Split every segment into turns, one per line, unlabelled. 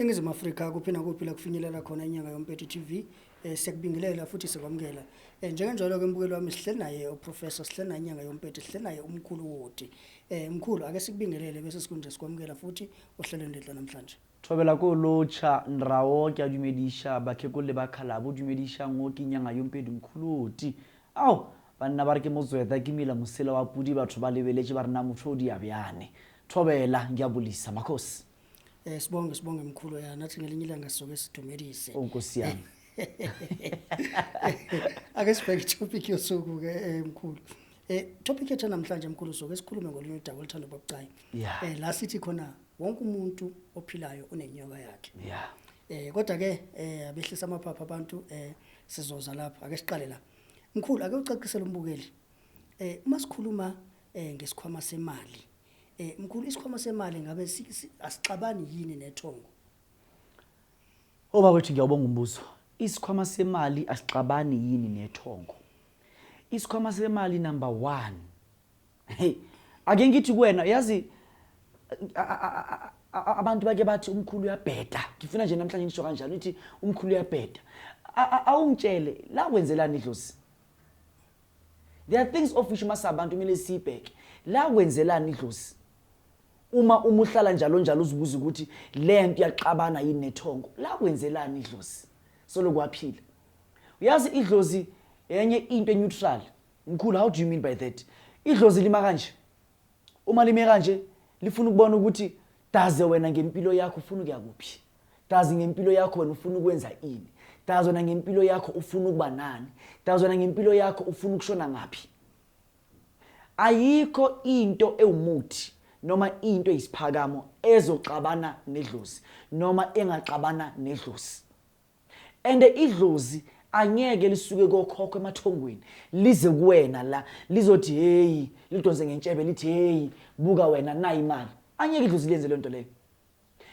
Ningizimu Afrika, kuphi nakuphi la kufinyelela khona Inyanga Yompethu TV, siyakubingelela futhi sikwamukela. Njengenjalo ke, mbukeli wami, sihleli naye uprofessor, sihleli naye Inyanga Yompethu, sihleli naye umkhulu Woti. Mkhulu, ake sikubingelele bese sikunje sikwamukela futhi ohlelweni lethu namhlanje.
Thobela ko lotšha nrawo, ke a dumediša bakhekolo le bakhalabo, dumediša ngo ke Nyanga Yompedi Mkhuloti. Ao banna ba re ke motsweta, ke mila mosela wa pudi, batho ba lebeletše ba re na motho o dia bjane. Thobela, ngiyabulisa makhosi.
Sibonge mkhulu, ya, nathi ngelinye ilanga sizoke sidumedise.
O nkosi yami.
Ake sibheke itopic yosuku ke, mkhulu. Topic yethu namhlanje, mkhulu, soke sikhulume ngolunye udaba oluthanda ukuba. La sithi khona wonke umuntu ophilayo unenyoka yakhe. Kodwa ke abehlisa amaphapha abantu, sizoza lapha. Ake siqale la. Mkhulu, ake ucacisele umbukeli. Uma sikhuluma ngesikhwama semali. Mkhulu, isikhwama semali ngabe asixabani yini nethongo?
Oba kwethu, ngiyawubonga umbuzo. Isikhwama semali asixabani yini nethongo? Isikhwama semali, number 1. Hey, ake ngithi kuwena, yazi abantu bake bathi umkhulu uyabheda. Ngifuna nje namhlanje ngisho kanjalo, uthi umkhulu uyabheda. Awungitshele la kwenzelani idlozi? There are things of which masabantu kumele siyibheke. La kwenzelani idlozi? Uma uhlala njalo njalo uzibuza ukuthi lento iyaxabana yini nethongo, la kwenzelani idlozi? Solo kwaphila. Uyazi idlozi enye into neutral. Mkhulu, how do you mean by that? Idlozi lima kanje. Uma lime kanje, lifuna ukubona ukuthi daze wena ngempilo yakho ufuna ukuya kuphi. Dazi ngempilo yakho wena ufuna ukwenza ini. Dazi wena ngempilo yakho ufuna ukuba nani. Dazi wena ngempilo yakho ufuna ukushona ngaphi. Ayikho into ewumuthi noma into eyisiphakamo ezoxabana nedlozi noma engaxabana nedlozi. And idlozi angeke lisuke kokhokho emathongweni lize kuwena la lizothi, "Hey," lidonse ngentshebe lithi, "Hey, buka wena, nayi imali." Angeke idlozi liyenze leyo nto leyo.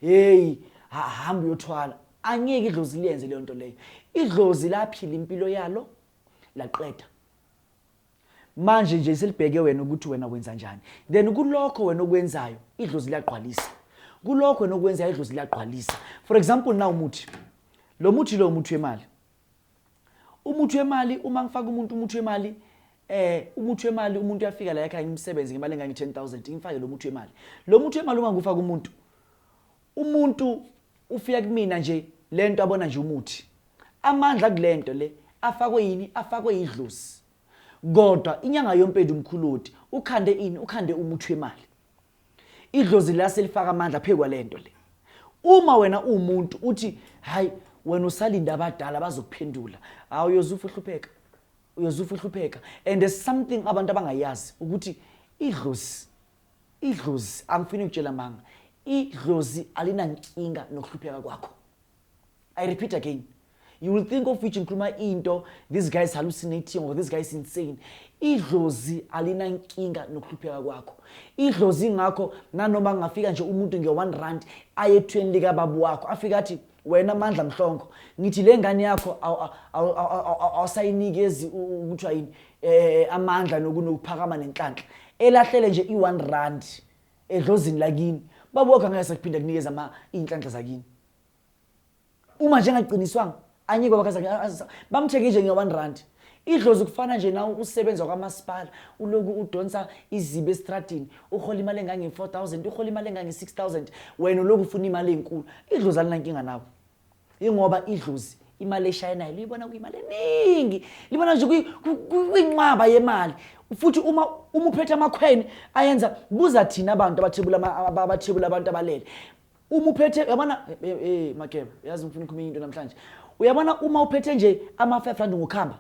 "Hey, hamba uyothwala." Angeke idlozi liyenze leyo nto leyo. Idlozi laphila impilo yalo laqeda, manje nje selibheke wena ukuthi wena wenza njani. Then kulokho wena okwenzayo, idlozi liyagqwalisa. Kulokho wena okwenzayo, idlozi liyagqwalisa. For example, now umuthi lo, muthi lo, umuthi wemali, umuthi wemali, uma ngifaka umuntu umuthi wemali, umuthi wemali, umuntu uyafika la ekhaya, ngimsebenze ngemali engange 10,000, ngimfake lo muthi wemali. Lo muthi wemali, uma ngufaka umuntu, umuntu ufika kumina nje, lento abona nje umuthi, amandla kulento le afakwe yini? Afakwe idlozi. Kodwa Inyanga Yompedi Umkhuludi ukhande ini? Ukhande umuthi wemali. Idlozi la selifaka amandla phezu kwalento le. Uma wena uwumuntu uthi hayi, wena usalinda abadala bazokuphendula, hawu, uyozufa uhlupheka, uyozufa uhlupheka. And there's something abantu abangayazi ukuthi idlozi, idlozi, angifuni ukutshela amanga, idlozi alinankinga nokuhlupheka kwakho. I repeat again, you will think of which ngikhuluma into, this guy is hallucinating or this guy is insane. Idlozi alinankinga nokuhlupheka kwakho. Idlozi ngakho nanoma ngafika nje umuntu nge-R1 aye ethweni likababa wakho, afike athi, "Wena Mandla Mhlongo, ngithi le ngane yakho awusayinikezi ukuthiwa yini, amandla nokuphakama nenhlanhla," elahlele nje i-R1 edlozini lakini, baba wakho angeke sakuphinda kunikeza ama iy'nhlanhla zakini. Uma nje engaqiniswanga, anyike bakaza bamthenge nje nge-R1. Idlozi kufana nje nawe usebenza kwamasipala, uloku udonsa izibi estradini, uhola imali engange-4000, uhola imali engange-6000, wena uloku ufuna imali enkulu. Idlozi alinankinga nawe, ingoba idlozi imali eshayinayo liyibona kuyimali eningi, libona nje kuyinqwaba yemali. Futhi uma uphethe amakhweni ayenza, buza thina abantu abathebula abantu abalele. Uma uphethe, uyabona, Makeba, yazi ngifuna ukukhuluma into namhlanje. Uyabona, uma uphethe nje ama-R5 ngokuhamba,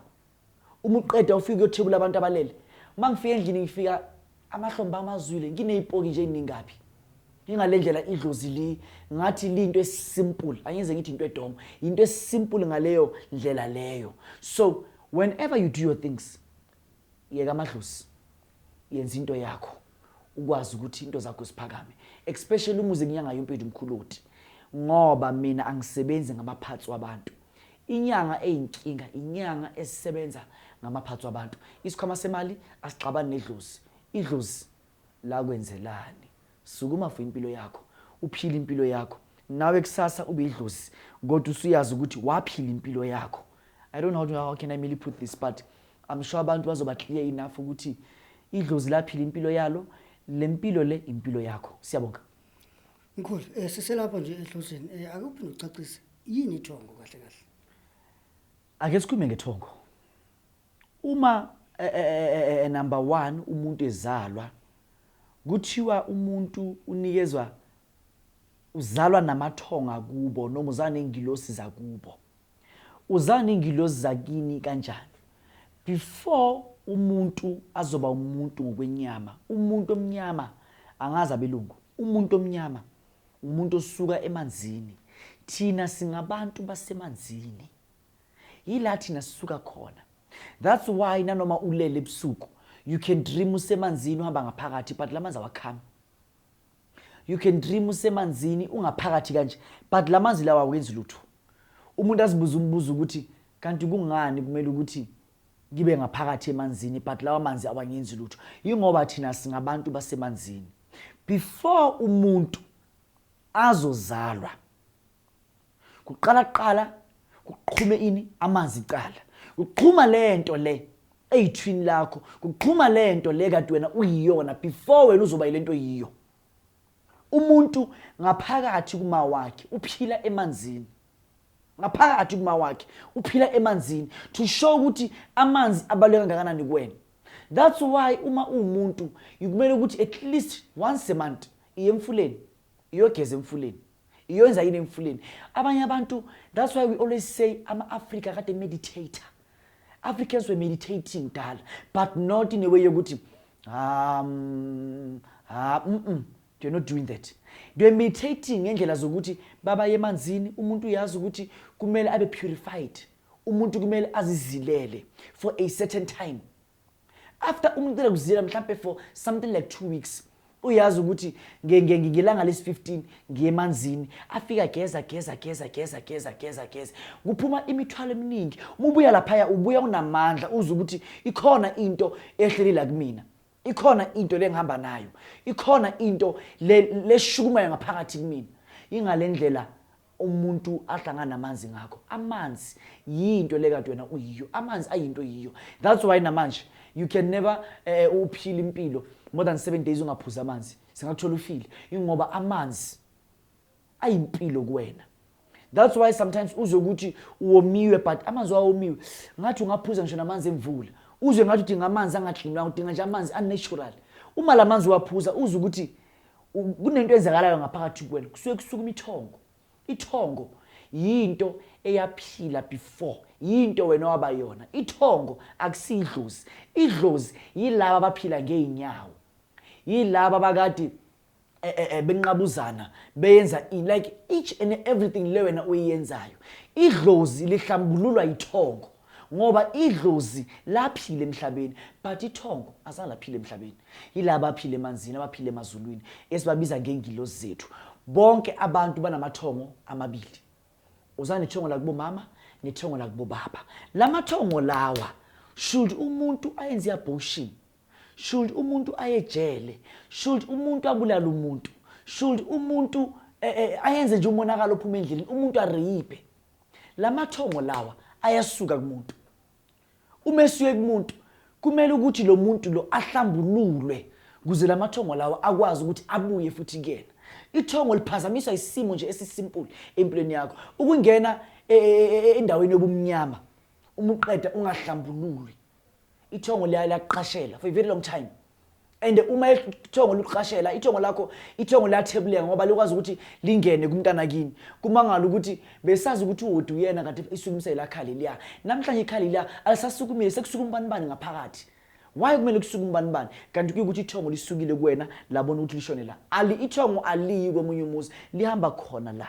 uma uqeda ufike uyothebula abantu abalele. Uma ngifika endlini, ngifika amahlombe amazwile, nginey'poki nje ey'ningaphi. Ingale ndlela idlozi li ngathi liyinto esimple, angize ngithi into edomo, into esimple ngaleyo ndlela leyo. So whenever you do your things, yeka amadlozi, yenza into yakho, ukwazi ukuthi into zakho ziphakame, especially umuze Kunyanga Yompethu Mkhuloti, ngoba mina angisebenzi ngamaphathi wabantu. Inyanga eyinkinga inyanga esisebenza ngamaphathi wabantu. Isikhwama semali asixabani nedlozi. Idlozi la kwenzelani? Sukuma for impilo yakho, uphile impilo yakho. Nawe kusasa ube idlozi, kodwa usuyazi ukuthi waphila impilo yakho. I don't know how can I really put this, but I'm sure abantu bazoba clear enough ukuthi idlozi laphila impilo yalo, le mpilo le impilo yakho. Siyabonga.
Mkhulu, siselapha nje edlozini. Ake uphinde ucacise, yini ithongo kahle kahle?
Ake sikhulume ngethongo. Uma number 1 umuntu ezalwa, kuthiwa umuntu unikezwa, uzalwa namathonga kubo, noma uzalwa nengilosi zakubo. Uzalwa nengilosi zakini kanjani? Before umuntu azoba umuntu ngokwenyama, umuntu omnyama angazi abelungu, umuntu omnyama umuntu osuka emanzini. Thina singabantu basemanzini, yila thina sisuka khona. That's why nanoma ulele ebusuku, you can dream usemanzini uhamba ngaphakathi, but lamanzi awakhami. You can dream usemanzini ungaphakathi kanje, but lamanzi lawa awenzi lutho. Umuntu azibuza umbuzo ukuthi kanti kungani kumele ukuthi ngibe ngaphakathi emanzini, but lawa manzi awangenzi lutho? Yingoba thina singabantu basemanzini. Before umuntu azozalwa, kuqala kuqala kuqhume ini? Amanzi icala. Kuqhuma lento le eyithwini lakho, kuqhuma lento le kade wena uyiyona before wena uzoba yilento yiyo. Umuntu ngaphakathi kuma wakhe uphila emanzini, ngaphakathi kuma wakhe uphila emanzini, to show ukuthi amanzi abaluleke kangakanani kuwena. That's why uma uwumuntu kumele ukuthi at least once a month iye emfuleni, iyogeza emfuleni, iyenza yini emfuleni. Abanye abantu, that's why we always say ama-Afrika kade meditator. Africans were meditating dala, but not in a way yokuthi they're not doing that. They're meditating ngendlela zokuthi babaye emanzini. Umuntu uyazi ukuthi kumele abe purified, umuntu kumele azizilele for a certain time. After umuntu uqeda kuzila mhlambe for something like 2 weeks, uyazi ukuthi ngelanga lesi-15 ngiye emanzini, afika geza geza geza geza geza geza geza, kuphuma imithwalo eminingi. Uma ubuya laphaya ubuya unamandla, uzwe ukuthi ikhona into ehleli la kumina, ikhona into lengihamba nayo, ikhona into leshukumayo ngaphakathi kumina. Ingale ndlela umuntu ahlangana namanzi ngakho. Amanzi yinto le kade wena uyiyo, amanzi ayinto yiyo. That's why namanje you can never uphile impilo more than 7 days ungaphuza amanzi, singakuthola ufile, ingoba amanzi ayimpilo kuwena. That's why sometimes uzwe ukuthi uwomiwe, but amanzi wawomiwe ngathi ungaphuza ngisho namanzi emvula, uzwe ngathi udinga amanzi angaklinwanga, udinga nje amanzi unnatural. Uma la manzi uwaphuza uzwe ukuthi kunento eyenzakalayo ngaphakathi kuwena, kusuke kusuka imithongo. Ithongo yinto eyaphila before, yinto wena waba yona. Ithongo akusidlozi, idlozi yilaba abaphila ngeenyawo, yilaba abakade benqabuzana beyenza in like each and everything le wena uyenzayo. Idlozi lihlambululwa ithongo, ngoba idlozi laphila emhlabeni, but ithongo azange laphila emhlabeni. Yilaba abaphila emanzini, abaphila emazulwini, esibabiza ngengilozi zethu. Bonke abantu banamathongo amabili, uzana nethongo lakubo mama nethongo lakubo baba. Lamathongo lawa, should umuntu ayenze abortion, should umuntu ayejele, should umuntu abulala umuntu, should umuntu ayenze nje umonakalo ophuma endleleni, umuntu arape, lamathongo lawa ayasuka kumuntu. Uma esuke kumuntu, kumele ukuthi lo muntu lo ahlambululwe ukuze lamathongo lawa akwazi ukuthi abuye futhi kuyena. Ithongo liphazamiswa isimo nje esisimple empilweni yakho, ukungena endaweni yobumnyama, uma uqeda ungahlambululi, ithongo liyaqashela for a very long time. And uma ithongo liqashela, ithongo lakho, ithongo liyathebuleka ngoba likwazi ukuthi lingene kumntana kini. Kumangala ukuthi besazi ukuthi uwodi uyena kade isukumise la khali liya, namhlanje ikhali liya alisasukumile, sekusukuma ubani bani ngaphakathi. Why kumele kusuke ubani bani kanti kuyukuthi ithongo lisukile kuwena, labona ukuthi lishone la? Ali ithongo aliyi komunye umuzi, lihamba khona la.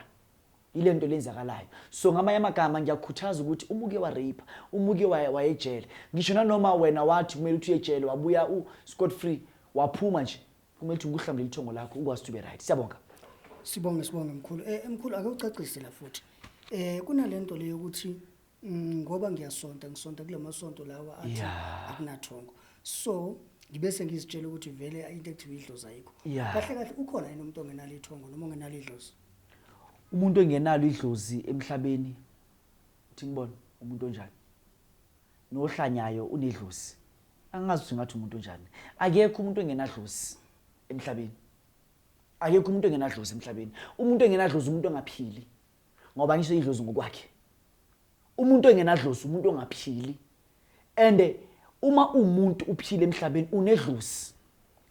Ile nto lenzakalayo. So ngamanye amagama ngiyakhuthaza ukuthi uma uke wa-rape, uma uke wayejele, ngisho nanoma wena wathi kumele ukuthi uyejele, wabuya u-scot free, waphuma nje, kumele ukuthi ukuhlambule ithongo lakho ukwazi ukuthi ube right. Siyabonga.
Sibonge, sibonge mkhulu. Mkhulu, ake ucacise la futhi. Kunalento le yokuthi ngoba ngiyasonta, ngisonta kule masonto lawa athi akunathongo, so ngibe sengizitshela ukuthi vele into ekuthiwa idlozi ayikho. Kahle kahle ukhona yini umuntu ongenalo ithongo noma ongenalo idlozi?
Umuntu ongenalo idlozi emhlabeni, uthi ngibona umuntu onjani? Nohlanyayo unedlozi. Angazi ukuthi ngathi umuntu onjani. Akekho umuntu ongenadlozi emhlabeni. Akekho umuntu ongenadlozi emhlabeni. Umuntu ongenadlozi umuntu ongaphili. Ngoba ngisho idlozi ngokwakhe. Umuntu ongenadlozi umuntu ongaphili. And uma umuntu uphile emhlabeni unedlozi.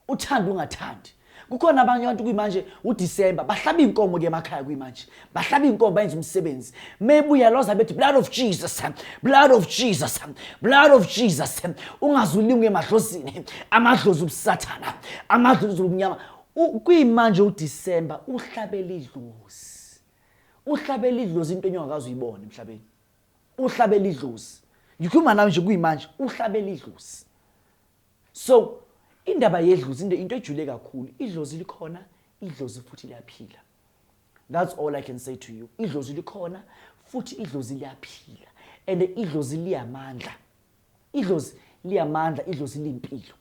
Uthanda ungathandi. Kukhona abanye abantu kuyimanje uDecember bahlaba inkomo ke emakhaya kuyimanje. Bahlaba inkomo bayenza umsebenzi. Mebuya loza bethi blood of Jesus, blood of Jesus, blood of Jesus. Ungazulingwe emadlozini, amadlozi ubusathana, amadlozi ubumnyama. Kuyimanje uDecember uhlabela idlozi. Uhlabela idlozi into ongakaze uyibone emhlabeni. Uhlabela idlozi. Ngikhuluma nawe nje kuyimanje uhlabela idlozi. So indaba yedlozi into ejule kakhulu. Idlozi likhona, idlozi futhi liyaphila. That's all I can say to you. Idlozi likhona futhi idlozi liyaphila. And idlozi liyamandla. Idlozi liyamandla, idlozi liyimpilo.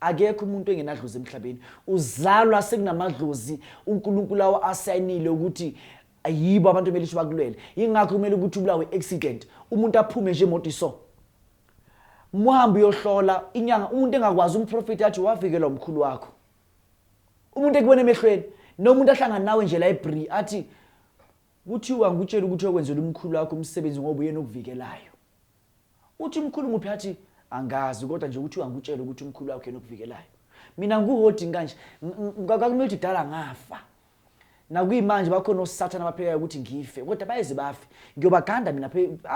Akekho umuntu engenadlozi emhlabeni. Uzalwa sekunamadlozi uNkulunkulu awo asayinile ukuthi ayibo abantu kumele ukuthi bakulwele. Ingakho kumele ukuthi ubulawe accident. Umuntu aphume nje imoto iso. Muhambe uyohlola inyanga umuntu engakwazi umprofeti athi wavikelwa umkhulu wakho. Umuntu ekubona emehlweni nomuntu ahlangana nawe nje library athi kuthiwa ngikutshela ukuthi uyokwenzela umkhulu wakho umsebenzi ngoba uyena okuvikelayo. Uthi umkhulu muphi athi angazi kodwa nje kuthiwa ngikutshela ukuthi umkhulu wakho yena okuvikelayo. Mina nguhoding kanje kwakumele ukuthi kudala ngafa. Nakuyimanje bakhona osathana abaphekayo ukuthi ngife kodwa bayeze bafe. Ngiyobaganda mina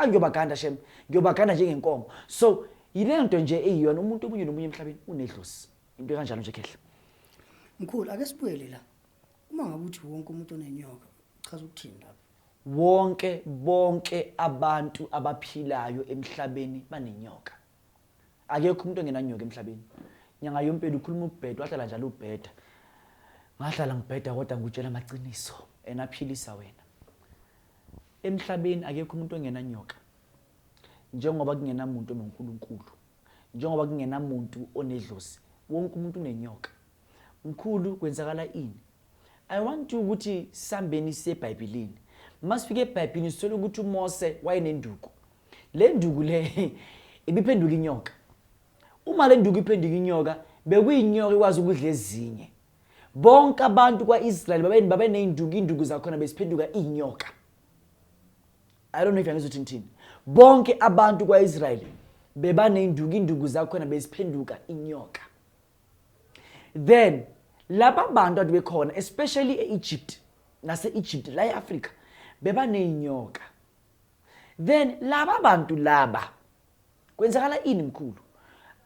ngiyobaganda shem. Ngiyobaganda njengenkomo. So yile nto nje eyiyona umuntu omunye nomunye emhlabeni unedlozi. Into kanjalo nje khehla.
Mkhulu ake sibuyele la. Uma ngabe uthi wonke umuntu onenyoka uchaza ukuthini lapho?
Wonke bonke abantu abaphilayo emhlabeni banenyoka. Akekho umuntu ongenanyoka emhlabeni. Nyanga yompela ukhuluma ukubheda, wahlala njalo ubheda. Ngahlala ngibheda kodwa ngikutshela amaqiniso and aphilisa wena. Emhlabeni akekho umuntu ongenanyoka. Njengoba kungenamuntu onoNkulunkulu, njengoba kungenamuntu onedlozi, wonke umuntu unenyoka. Mkhulu kwenzakala ini? I want you ukuthi sambeni siye eBhayibhelini. Masifike eBhayibhelini sithola ukuthi uMose wayenenduku. Le nduku le ibiphenduka inyoka. Uma le nduku iphenduka inyoka, bekuyinyoka ekwazi ukudla ezinye. Bonke abantu kwa-Israyeli babe ney'nduku, iy'nduku zakhona beziphenduka iy'nyoka. I don't know if angizwa ukuthi ngithini. Bonke abantu kwa-Israyeli bebaney'nduku, iy'nduku zakhona beziphenduka inyoka. Then laba bantu ade bekhona especially e-Egypt nase-Egypt la e-Africa bebaney'nyoka. Then laba bantu laba kwenzakala ini mkhulu?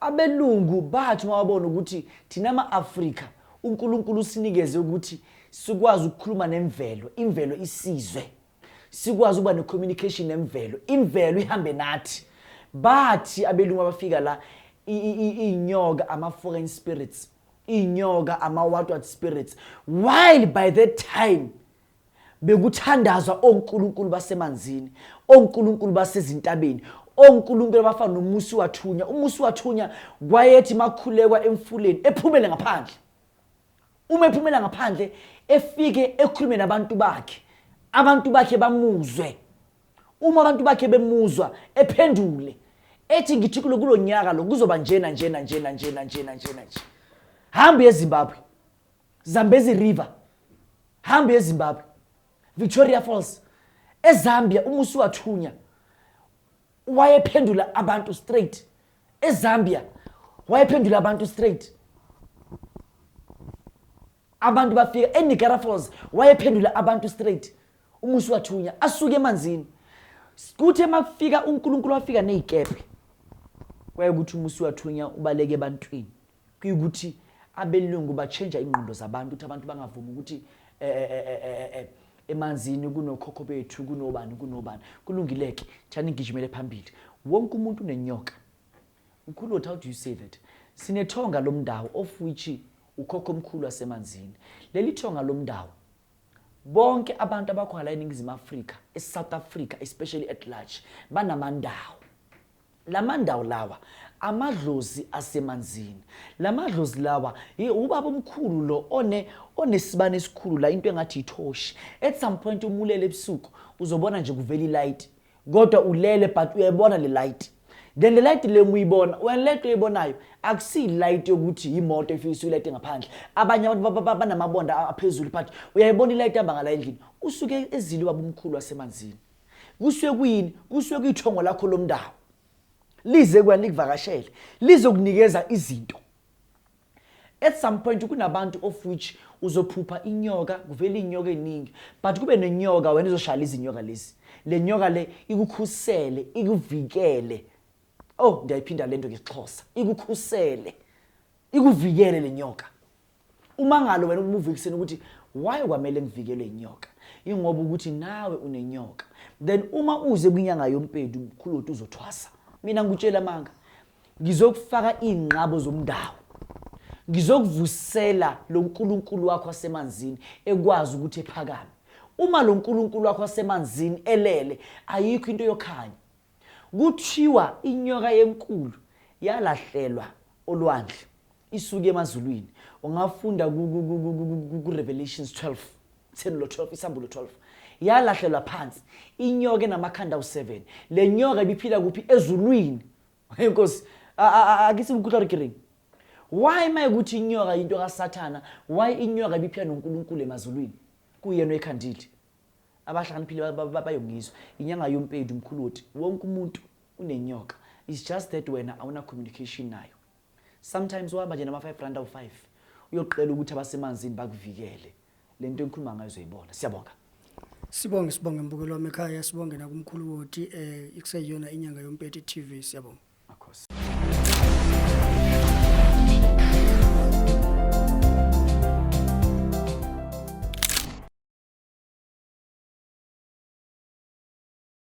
Abelungu bathi uma babona ukuthi thina ama-Afrika uNkulunkulu usinikeze ukuthi sikwazi ukukhuluma nemvelo, imvelo isizwe. Sikwazi ukuba ne-communication nemvelo, imvelo ihambe nathi. Bathi abelungu abafika la iy'nyoka ama-foreign spirits, iy'nyoka ama-what spirits. While by that time bekuthandazwa onkulunkulu basemanzini, onkulunkulu basezintabeni, onkulunkulu abafana noMusi Wathunya. UMusi Wathunya kwayethi makhulekwa emfuleni ephumele ngaphandle. Uma ephumela ngaphandle efike ekhulume nabantu bakhe, abantu bakhe bamuzwe. Uma abantu bakhe bemuzwa ephendule ethi ngithi kulo nyaka lo kuzoba njena njena njena njena njena njena nje. Hamba eZimbabwe, Zambezi River, hamba eZimbabwe, Victoria Falls, eZambia uMusi Wathunya wayephendula abantu straight. eZambia wayephendula abantu straight. Abantu bafika eNiagara Falls wayephendula abantu straight. UMusi Wathunya asuke emanzini. Kuthe makufika uNkulunkulu wafika nezikepe. Kwaye ukuthi uMusi Wathunya ubaleke ebantwini. Kuyikuthi abelungu bachange ingqondo zabantu ukuthi abantu bangavumi ukuthi emanzini kunokhokho bethu kunobani kunobani. Kulungileke thani ngijimele phambili. Wonke umuntu unenyoka. Mkhulu, how do you say that? Sinethonga lomndawo of which ukhokho omkhulu wasemanzini. Leli thonga lomndawo bonke abantu abakhona la eNingizimu Afrika, eSouth Africa especially at large, banamandawo. Lamandawo lawa amadlozi asemanzini. Lamadlozi lawa ubaba omkhulu lo one onesibane esikhulu la into engathi ithoshi. At some point umulele ebusuku uzobona nje kuvela ilight. Kodwa ulele but uyayibona le light. Then le light le uyibona, wena le nto oyibonayo akusiyi light yokuthi imoto ifike isuke light ngaphandle. Abanye abantu banamabonda aphezulu but uyayibona ilight ihamba ngala endlini. Usuke ezile ubaba omkhulu wasemanzini. Kusuke kuyini? Kusuke kuyithongo lakho lomndawo. Lize kuwena likuvakashele, lizokunikeza izinto. At some point kunabantu of which uzophupha inyoka, kuvela inyoka eningi, but kube nenyoka wena izoshaya izinyoka lezi. Le nyoka le ikukhusele, ikuvikele. Oh, ndiyayiphinda lento ngesiXhosa. Ikukhusele. Ikuvikele le nyoka. Umangalo wena uma uvuka ekuseni ukuthi why kwamele ngivikelwe inyoka? Ingoba ukuthi nawe unenyoka. Then uma uze kwinyanga yompedu mkhulu uzothwasa. Mina ngikutshela amanga. Ngizokufaka izinqabo zomndawo. Ngizokuvusela lo nkulunkulu wakho wasemanzini ekwazi ukuthi ephakame. Uma lo nkulunkulu wakho wasemanzini elele ayikho into yokhanya. Kuthiwa inyoka yenkulu yalahlelwa olwandle isuke emazulwini. Ungafunda ku-Revelations 12, 10 lo 12, isambulo 12. Yalahlelwa phansi inyoka enamakhanda awu-7. Le nyoka ibiphila kuphi? Ezulwini. Hey Nkosi, akithi ukuhlwa ke reng. Why mayekuthi inyoka into kaSathana? Why inyoka ibiphila noNkulunkulu emazulwini? Kuyena oyikhandile. Abahlakaniphile bayongizwa. Inyanga yompedu mkhulu wothi wonke umuntu unenyoka. It's just that wena awuna communication nayo. Sometimes uhamba nje nama 5 rand awu 5 uyoqela ukuthi abasemanzini bakuvikele. Lento engikhuluma ngayo uzoyibona. Siyabonga.
Sibonge sibonge mbukelo wami ekhaya, sibonge nakumkhulu Woti, ikuseyiyona inyanga yompeti TV. Siyabonga.
Makhosi.